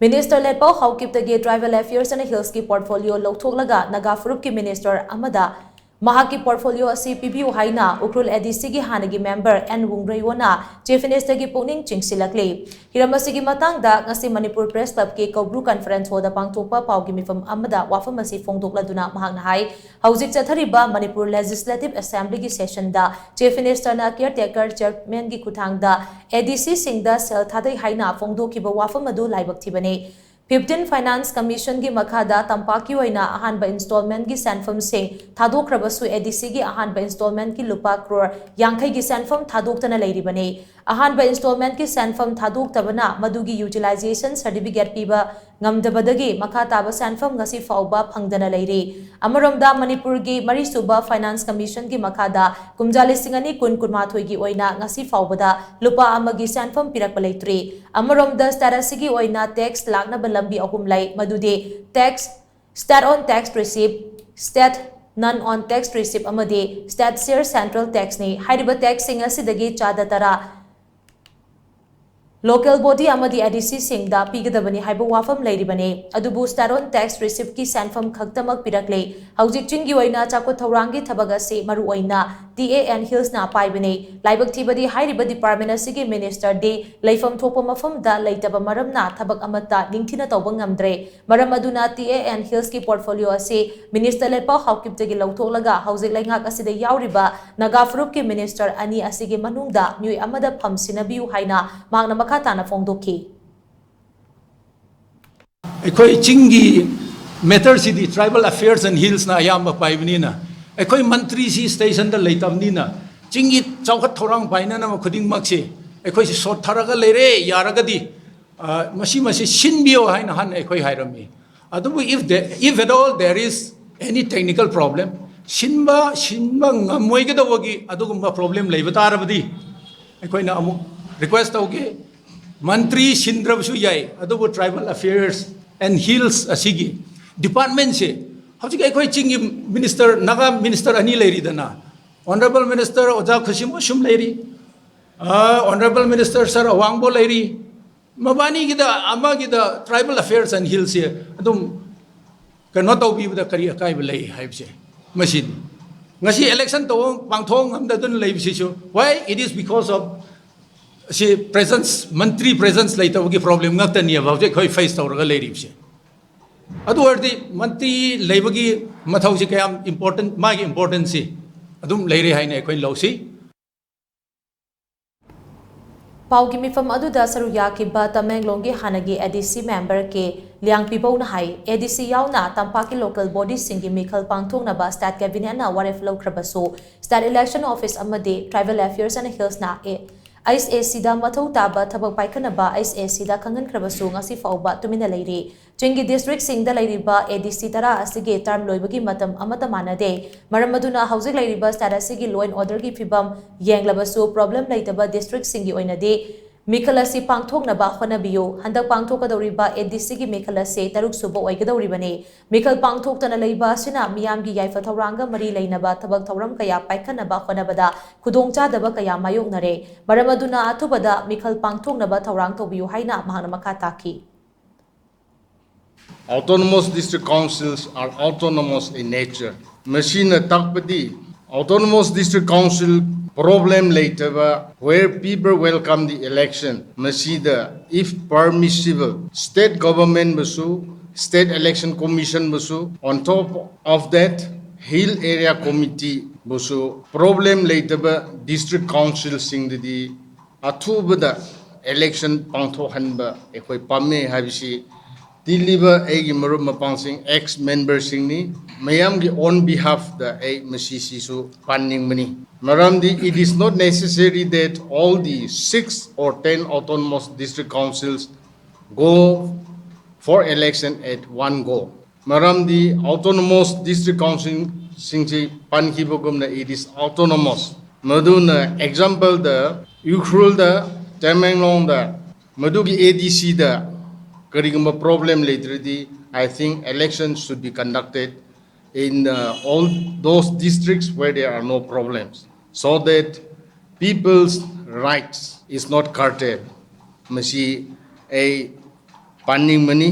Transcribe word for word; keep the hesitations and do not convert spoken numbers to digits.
Minister ꯂꯦꯠꯄꯥꯎ ꯍꯥꯎꯀꯤꯞꯇꯒꯤ Tribal Affairs and Hillsꯀꯤ portfolio ꯂꯧꯊꯣꯛꯂꯒ Naga ꯐꯨꯔꯨꯞꯀꯤ minister ꯑꯃꯗ ꯃꯍꯥꯛꯀꯤ portfolio ꯑꯁꯤ ꯄꯤꯕꯤꯌꯨ ꯍꯥꯏꯅ ꯎꯈ꯭ꯔꯨꯜ ADCꯒꯤ ꯍꯥꯟꯅꯒꯤ member ꯑꯦꯟ ꯋꯨꯡꯔꯩꯋꯣꯅ Chief Ministerꯒꯤ ꯄꯨꯛꯅꯤꯡ ꯆꯤꯡꯁꯤꯜꯂꯛꯂꯤ꯫ ꯍꯤꯔꯝ ꯑꯁꯤꯒꯤ ꯃꯇꯥꯡꯗ ꯉꯁꯤ ꯃꯅꯤꯄꯨꯔ Press Clubꯀꯤ ꯀꯧꯕ꯭ꯔꯨ conference hallꯗ ꯄꯥꯡꯊꯣꯛꯄ ꯄꯥꯎꯒꯤ ꯃꯤꯐꯝ ꯑꯃꯗ ꯋꯥꯐꯝ ꯑꯁꯤ ꯐꯣꯡꯗꯣꯛꯂꯗꯨꯅ ꯃꯍꯥꯛꯅ ꯍꯥꯏ, ꯍꯧꯖꯤꯛ ꯆꯠꯊꯔꯤꯕ ꯃꯅꯤꯄꯨꯔ Legislative Assemblyꯒꯤ sessionꯗ Chief Ministerꯅ caretaker chairmanꯒꯤ ꯈꯨꯠꯊꯥꯡꯗ ADCꯁꯤꯡꯗ ꯁꯦꯜ ꯊꯥꯗꯩ ꯍꯥꯏꯅ ꯐꯣꯡꯗꯣꯛꯈꯤꯕ ꯋꯥꯐꯝ ꯑꯗꯨ ꯂꯥꯏꯕꯛ ꯊꯤꯕꯅꯤ꯫ Fifteen Finance Commissionꯒꯤ ꯃꯈꯥꯗ ꯇꯝꯄꯥꯛꯀꯤ ꯑꯣꯏꯅ ꯑꯍꯥꯟꯕ installmentꯀꯤ ꯁꯦꯟꯐꯝꯁꯤꯡ ꯊꯥꯗꯣꯛꯈ꯭ꯔꯕꯁꯨ ADCꯒꯤ ꯑꯍꯥꯟꯕ installmentꯀꯤ ꯂꯨꯄꯥ ꯀ꯭ꯔꯣꯔ ꯌꯥꯡꯈꯩꯒꯤ ꯁꯦꯟꯐꯝ ꯊꯥꯗꯣꯛꯇꯅ ꯂꯩꯔꯤꯕꯅꯤ꯫ ꯑꯍꯥꯟꯕ installmentꯀꯤ ꯁꯦꯟꯐꯝ ꯊꯥꯗꯣꯛꯇꯕꯅ ꯃꯗꯨꯒꯤ utilization certificate ꯄꯤꯕ ꯉꯝꯗꯕꯗꯒꯤ ꯃꯈꯥ ꯇꯥꯕ ꯁꯦꯟꯐꯝ ꯉꯁꯤ ꯐꯥꯎꯕ ꯐꯪꯗꯅ ꯂꯩꯔꯤ꯫ ꯑꯃꯔꯣꯝꯗ ꯃꯅꯤꯄꯨꯔꯒꯤ ꯃꯔꯤꯁꯨꯕ Finance Commissionꯒꯤ ꯃꯈꯥꯗ ꯀꯨꯝꯖꯥ ꯂꯤꯁꯤꯡ ꯑꯅꯤ ꯀꯨꯟ ꯀꯨꯟꯃꯥꯊꯣꯏꯒꯤ ꯑꯣꯏꯅ ꯉꯁꯤ ꯐꯥꯎꯕꯗ ꯂꯨꯄꯥ ꯑꯃꯒꯤ ꯁꯦꯟꯐꯝ ꯄꯤꯔꯛꯄ ꯂꯩꯇ꯭ꯔꯤ꯫ ꯑꯃꯔꯣꯝꯗ state ꯑꯁꯤꯒꯤ ꯑꯣꯏꯅ tax ꯂꯥꯛꯅꯕ ꯂꯝꯕꯤ ꯑꯍꯨꯝ ꯂꯩ, ꯃꯗꯨꯗꯤ tax, state own tax receipt, state non own tax receipt ꯑꯃꯗꯤ state share central taxꯅꯤ꯫ ꯍꯥꯏꯔꯤꯕ taxꯁꯤꯡ ꯑꯁꯤꯗꯒꯤ ꯆꯥꯗ ꯇꯔꯥ local body ꯑꯃꯗꯤ ADCꯁꯤꯡꯗ ꯄꯤꯒꯗꯕꯅꯤ ꯍꯥꯏꯕ ꯋꯥꯐꯝ ꯂꯩꯔꯤꯕꯅꯤ꯫ ꯑꯗꯨꯕꯨ state own tax receiptꯀꯤ ꯁꯦꯟꯐꯝ ꯈꯛꯇꯃꯛ ꯄꯤꯔꯛꯂꯦ꯫ ꯍꯧꯖꯤꯛ ꯆꯤꯡꯒꯤ ꯑꯣꯏꯅ ꯆꯥꯎꯈꯠ ꯊꯧꯔꯥꯡꯒꯤ ꯊꯕꯛ ꯑꯁꯤ ꯃꯔꯨ ꯑꯣꯏꯅ TA and Hillsꯅ ꯄꯥꯏꯕꯅꯤ꯫ ꯂꯥꯏꯕꯛ ꯊꯤꯕꯗꯤ ꯍꯥꯏꯔꯤꯕ department ꯑꯁꯤꯒꯤ ministerꯗꯤ ꯂꯩꯐꯝ ꯊꯣꯛꯄ ꯃꯐꯝꯗ ꯂꯩꯇꯕ ꯃꯔꯝꯅ ꯊꯕꯛ ꯑꯃꯠꯇ ꯅꯤꯡꯊꯤꯅ ꯇꯧꯕ ꯉꯝꯗ꯭ꯔꯦ꯫ ꯃꯔꯝ ꯑꯗꯨꯅ TA and Hillsꯀꯤ portfolio ꯑꯁꯤ minister ꯂꯦꯠꯄꯥꯎ ꯍꯥꯎꯀꯤꯞꯇꯒꯤ ꯂꯧꯊꯣꯛꯂꯒ ꯍꯧꯖꯤꯛ ꯂꯩꯉꯥꯛ ꯑꯁꯤꯗ ꯌꯥꯎꯔꯤꯕ ꯅꯥꯒꯥ ꯐꯨꯔꯨꯞꯀꯤ minister ꯑꯅꯤ ꯑꯁꯤꯒꯤ ꯃꯅꯨꯡꯗ ꯃꯤꯑꯣꯏ ꯑꯃꯗ ꯐꯝꯁꯤꯟꯅꯕꯤꯌꯨ ꯍꯥꯏꯅ ꯃꯍꯥꯛꯅ ꯃꯈꯥ ꯇꯥꯅ ꯐꯣꯡꯗꯣꯛꯈꯤ꯫ ꯑꯩꯈꯣꯏ ꯆꯤꯡꯒꯤ matter CD Tribal Affairs and Hillsꯅ ꯑꯌꯥꯝꯕ ꯄꯥꯏꯕꯅꯤꯅ, ꯑꯩꯈꯣꯏ ꯃꯟꯇ꯭ꯔꯤꯁꯤ stationꯗ ꯂꯩꯇꯕꯅꯤꯅ, ꯆꯤꯡꯒꯤ ꯆꯥꯎꯈꯠ ꯊꯧꯔꯥꯡ ꯄꯥꯏꯅꯅꯕ ꯈꯨꯗꯤꯡꯃꯛꯁꯤ ꯑꯩꯈꯣꯏꯁꯤ ꯁꯣꯠꯊꯔꯒ ꯂꯩꯔꯦ꯫ ꯌꯥꯔꯒꯗꯤ, ꯑ, ꯃꯁꯤ, ꯃꯁꯤ ꯁꯤꯟꯕꯤꯌꯣ ꯍꯥꯏꯅ ꯍꯥꯟꯅ ꯑꯩꯈꯣꯏ ꯍꯥꯏꯔꯝꯃꯤ꯫ ꯑꯗꯨꯕꯨ if there, if at all there is any technical problem, ꯁꯤꯟꯕ, ꯁꯤꯟꯕ ꯉꯝꯃꯣꯏꯒꯗꯧꯕꯒꯤ ꯑꯗꯨꯒꯨꯝꯕ problem ꯂꯩꯕ ꯇꯥꯔꯕꯗꯤ, ꯑꯩꯈꯣꯏꯅ ꯑꯃꯨꯛ request ꯇꯧꯒꯦ, ꯃꯟꯇ꯭ꯔꯤ ꯁꯤꯟꯗ꯭ꯔꯕꯁꯨ ꯌꯥꯏ, ꯑꯗꯨꯕꯨ Tribal Affairs and Hills ꯑꯁꯤꯒꯤ departmentꯁꯦ ꯍꯧꯖꯤꯛ ꯑꯩꯈꯣꯏ ꯆꯤꯡꯒꯤ minister, ꯅꯥꯒꯥ minister ꯑꯅꯤ ꯂꯩꯔꯤꯗꯅ, Honourable Minister ꯑꯣꯖꯥ ꯈꯨꯁꯤꯃꯣ ꯁꯨꯝ ꯂꯩꯔꯤ, ꯑ, Honourable Minister Sir ꯑꯋꯥꯡꯕꯣ ꯂꯩꯔꯤ, ꯃꯕꯥꯅꯤꯒꯤꯗ ꯑꯃꯒꯤꯗ Tribal Affairs and Hillsꯁꯦ ꯑꯗꯨꯝ ꯀꯩꯅꯣ ꯇꯧꯕꯤꯕꯗ ꯀꯔꯤ ꯑꯀꯥꯏꯕ ꯂꯩ ꯍꯥꯏꯕꯁꯦ ꯃꯁꯤꯅꯤ꯫ ꯉꯁꯤ election ꯇꯧꯕ ꯄꯥꯡꯊꯣꯛ ꯉꯝꯗꯗꯨꯅ ꯂꯩꯕꯁꯤꯁꯨ why? It is because of ꯁꯤ presence, ꯃꯟꯇ꯭ꯔꯤ presence ꯂꯩꯇꯕꯒꯤ problem ꯉꯥꯛꯇꯅꯦꯕ ꯍꯧꯖꯤꯛ ꯑꯩꯈꯣꯏ face ꯇꯧꯔꯒ ꯂꯩꯔꯤꯕꯁꯦ꯫ ꯑꯗꯨ ꯑꯣꯏꯔꯗꯤ ꯃꯟꯇ꯭ꯔꯤ ꯂꯩꯕꯒꯤ ꯃꯊꯧꯁꯤ ꯀꯌꯥꯝ important, ꯃꯥꯒꯤ importanceꯁꯤ ꯑꯗꯨꯝ ꯂꯩꯔꯦ ꯍꯥꯏꯅ ꯑꯩꯈꯣꯏ ꯂꯧꯁꯤ꯫ ꯄꯥꯎꯒꯤ ꯃꯤꯐꯝ ꯑꯗꯨꯗ ꯁꯔꯨꯛ ꯌꯥꯈꯤꯕ ꯇꯃꯦꯡꯂꯣꯡꯒꯤ ꯍꯥꯟꯅꯒꯤ ADC member ꯀꯦ ꯂꯤꯌꯥꯡꯄꯤꯕꯧꯅ ꯍꯥꯏ, ADC ꯌꯥꯎꯅ ꯇꯝꯄꯥꯛꯀꯤ local bodyꯁꯤꯡꯒꯤ ꯃꯤꯈꯜ ꯄꯥꯡꯊꯣꯛꯅꯕ state cabinetꯅ ꯋꯥꯔꯦꯞ ꯂꯧꯈ꯭ꯔꯕꯁꯨ state election office ꯑꯃꯗꯤ Tribal Affairs and Hillsꯅ ꯑꯦ, HACꯗ ꯃꯊꯧ ꯇꯥꯕ ꯊꯕꯛ ꯄꯥꯏꯈꯠꯅꯕ HACꯗ ꯈꯪꯍꯟꯈ꯭ꯔꯕꯁꯨ ꯉꯁꯤ ꯐꯥꯎꯕ ꯇꯨꯃꯤꯟꯅ ꯂꯩꯔꯤ꯫ ꯆꯤꯡꯒꯤ districtꯁꯤꯡꯗ ꯂꯩꯔꯤꯕ ADC ꯇꯔꯥ ꯑꯁꯤꯒꯤ term ꯂꯣꯏꯕꯒꯤ ꯃꯇꯝ ꯑꯃꯠꯇ ꯃꯥꯟꯅꯗꯦ꯫ ꯃꯔꯝ ꯑꯗꯨꯅ ꯍꯧꯖꯤꯛ ꯂꯩꯔꯤꯕ state ꯑꯁꯤꯒꯤ law and orderꯒꯤ ꯐꯤꯕꯝ ꯌꯦꯡꯂꯕꯁꯨ problem ꯂꯩꯇꯕ districtꯁꯤꯡꯒꯤ ꯑꯣꯏꯅꯗꯤ ꯃꯤꯈꯜ ꯑꯁꯤ ꯄꯥꯡꯊꯣꯛꯅꯕ ꯍꯣꯠꯅꯕꯤꯌꯨ꯫ ꯍꯟꯗꯛ ꯄꯥꯡꯊꯣꯛꯀꯗꯧꯔꯤꯕ ADCꯒꯤ ꯃꯤꯈꯜ ꯑꯁꯤ ꯇꯔꯨꯛ ꯁꯨꯕ ꯑꯣꯏꯒꯗꯧꯔꯤꯕꯅꯤ꯫ ꯃꯤꯈꯜ ꯄꯥꯡꯊꯣꯛꯇꯅ ꯂꯩꯕ ꯑꯁꯤꯅ ꯃꯤꯌꯥꯝꯒꯤ ꯌꯥꯏꯐ ꯊꯧꯔꯥꯡꯒ ꯃꯔꯤ ꯂꯩꯅꯕ ꯊꯕꯛ ꯊꯧꯔꯝ ꯀꯌꯥ ꯄꯥꯏꯈꯠꯅꯕ ꯍꯣꯠꯅꯕꯗ ꯈꯨꯗꯣꯡꯆꯥꯗꯕ ꯀꯌꯥ ꯃꯥꯌꯣꯛꯅꯔꯦ꯫ ꯃꯔꯝ ꯑꯗꯨꯅ ꯑꯊꯨꯕꯗ ꯃꯤꯈꯜ ꯄꯥꯡꯊꯣꯛꯅꯕ ꯊꯧꯔꯥꯡ ꯇꯧꯕꯤꯌꯨ ꯍꯥꯏꯅ ꯃꯍꯥꯛꯅ ꯃꯈꯥ ꯇꯥꯈꯤ꯫ Autonomous district councils are autonomous in nature. ꯃꯁꯤꯅ ꯇꯥꯛꯄꯗꯤ autonomous district council problem ꯂꯩꯇꯕ, where people welcome the election, ꯃꯁꯤꯗ if permissible state government ꯕꯨꯁꯨ, state election commission ꯕꯨꯁꯨ, on top of that hill area committee ꯕꯨꯁꯨ problem ꯂꯩꯇꯕ district council ꯁꯤꯡꯗꯗꯤ ꯑꯊꯨꯕꯗ election ꯄꯥꯡꯊꯣꯛꯍꯟꯕ ꯑꯩꯈꯣꯏ ꯄꯥꯝꯃꯦ ꯍꯥꯏꯕꯁꯤ ꯇꯤꯜꯂꯤꯕ ꯑꯩꯒꯤ ꯃꯔꯨꯞ ꯃꯄꯥꯡꯁꯤꯡ, ex member ꯁꯤꯡꯅꯤ, ꯃꯌꯥꯝꯒꯤ on behalf ꯇ ꯑꯩ ꯃꯁꯤꯁꯤꯁꯨ ꯄꯥꯟꯅꯤꯡꯕꯅꯤ꯫ ꯃꯔꯝꯗꯤ it is not necessary that all the six or ten autonomous district councils go for election at one go. ꯃꯔꯝꯗꯤ autonomous district council ꯁꯤꯡꯁꯤ ꯄꯟꯈꯤꯕꯒꯨꯝꯅ it is autonomous꯫ ꯃꯗꯨꯅ example ꯗ ꯎꯈ꯭ꯔꯨꯜꯗ, ꯇꯃꯦꯡꯂꯣꯡꯗ, ꯃꯗꯨꯒꯤ ADC ꯗ ꯀꯔꯤꯒꯨꯝꯕ problem ꯂꯩꯇ꯭ꯔꯗꯤ, I think election should be conducted in uh, all those districts where there are no problems, so that people's rights is not curtailed. ꯃꯁꯤ ꯑꯩ ꯄꯥꯅꯤꯡꯕꯅꯤ꯫